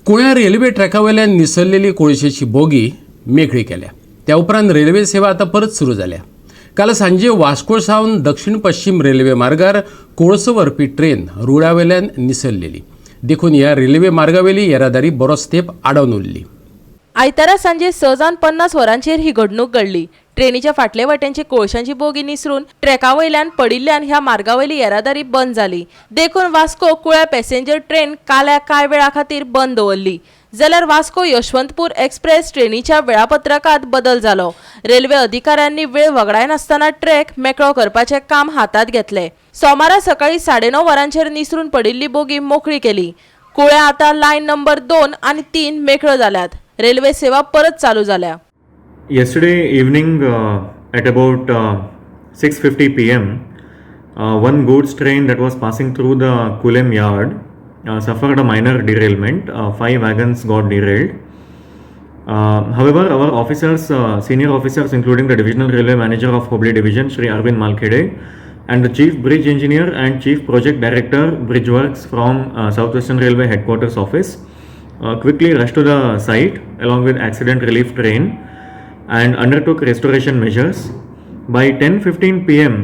कुळ्या railway ट्रॅकावयल्यान निसरलेली कोळशेची bogie मेकळी केल्या. त्या उपरांत रेल्वे सेवा आतां परत सुरू जाल्या. काल सांजे वास्को सावन दक्षिण पश्चिम रेल्वे मार्गार कोळसो व्हरपी ट्रेन रुळावेल्यान निसरलेली. देखून ह्या रेल्वे मार्गावेली येरादारी बरोच तेंप आडावन उरली. आयतारा सांजे 6 जावन 50 वरांचेर ही घडणूक घडली. ट्रेनीच्या फाटले वटेनची कोळशांची बोगी निसरून ट्रॅका वयल्यान पडिल्ल्यान ह्या मार्गावयली येरादारी बंद जाली. देखून वास्को कुळ्या पॅसेंजर ट्रेन काल्या कांय वेळा खातीर बंद दवरली, जाल्यार वास्को यशवंतपूर एक्सप्रेस ट्रेनीच्या वेळापत्रकांत बदल जालो. रेल्वे अधिकाऱ्यांनी वेळ वगडायनासतना ट्रॅक मेकळो करपाचें काम हातांत घेतलें. सोमारा सकाळी 9:30 वरांचेर निसरून पडिल्ली बोगी मोकळी केली. कुळ्या आतां लायन नंबर 2 आनी 3 मेकळ्यो जाल्यात. रेल्वे सेवा परत चालू जाल्या. Yesterday evening at about 6:50 p.m., one goods train that was passing through the Kulem yard suffered a minor derailment. Five wagons got derailed. However, our officers, senior officers, including the divisional railway manager of Hubli division, Shri Arvind Malkhede, and the chief bridge engineer and chief project director, bridge works from Southwestern Railway headquarters office, quickly rushed to the site along with accident relief train and undertook restoration measures. By 10:15 p.m.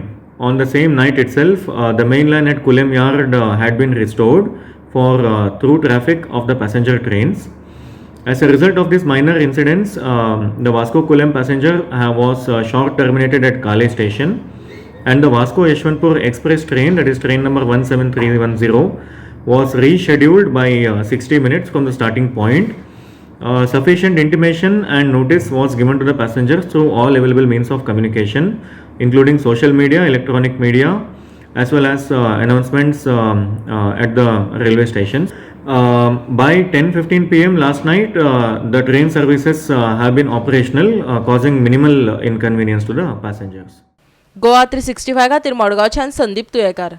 on the same night itself, the main line at Kulem Yard had been restored for through traffic of the passenger trains. As a result of these minor incidents, the Vasco Kulem passenger was short terminated at Kale station, and the Vasco Yeshwanthpur Express train, that is train number 17310, was rescheduled by 60 minutes from the starting point. Sufficient intimation and notice was given to the passengers through all available means of communication, including social media, electronic media, as well as announcements at the railway stations. By 10:15 p.m. last night, the train services have been operational, causing minimal inconvenience to the passengers. Goa 365 खातीर मडगांवच्यान संदीप तुयेकार.